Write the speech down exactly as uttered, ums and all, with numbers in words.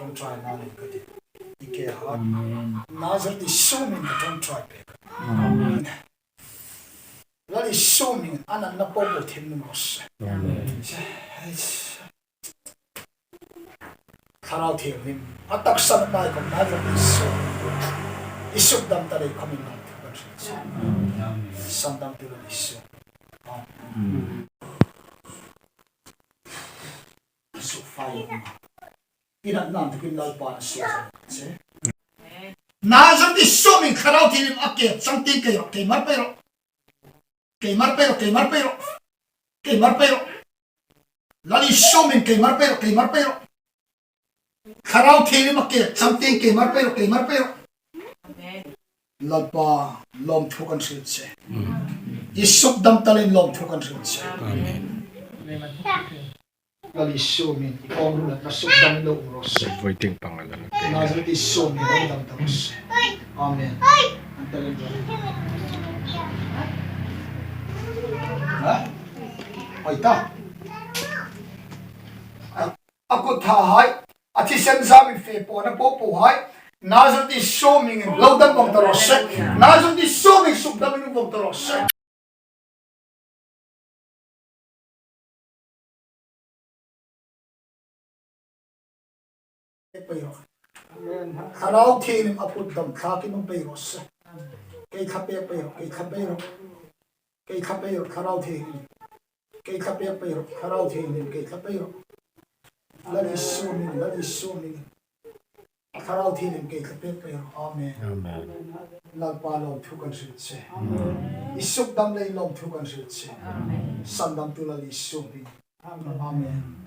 Ṭawngṭaina nei ka ti. I ke ha. Amen. Nazareth Isu hmingin ka ṭawngṭai pek. Amen. Lal Isu hmingin a natna po po thiem nuom raw se. Amen. Thlarau Thienghlim a taksa ngai khawm Nazareth Isu, i sukdam ta lei khawmin lawmthu kan hril che. Sandamtu Lal Isu. Amen. Sukfai. I natna inthawkin Lalpan a sukfai che. Nazareth Isu hmingin Thlarau Thienghlim a ke chang tieng kei rawh, kei mar pei rawh. Kei mar pei rawh, kei mar pei rawh. Kei mar pei rawh. Lal Isu hmingin kei mar pei rawh, kei mar pei rawh. Thlarau Thienghlim a ke chang tieng kei mar pei rawh, kei mar pei rawh. Lalpa, lawmthu kan hril che. I sukdam ta leiin lawmthu kan hril che. Amen. Lal Isu hmingin i kawngruotna sukdam lo um raw se. Voi ting pang a la. Nazareth Isu hmingin lo dam ta raw se. Amen. An ta lem. Ha? Oi ta. A, a kut thahai, a thisen zam fe po na po po hai. Nazareth Isu hmingin lo dam vong ta raw se. Nazareth Isu hmingin sukdam vong ta raw se. Thlarau Thienghlim a phut dam thlakin um pei raw se. Kei thla pek pei rawh, kei thla pei rawh. Kei thla pei rawh, Thlarau Thienghlim. Kei thla pek pei rawh, Thlarau Thienghlim, kei thla pei rawh. Lal Isu hmingin, Lal Isu hmingin. Thlarau Thienghlim kei thla pek pei rawh. Amen. Amen. Lalpa lawmthu kan hril che. Amen. I sukdam leiin lawmthu kan hril che. Amen. Sandamtu Lal Isu hmingin. Amen. Amen.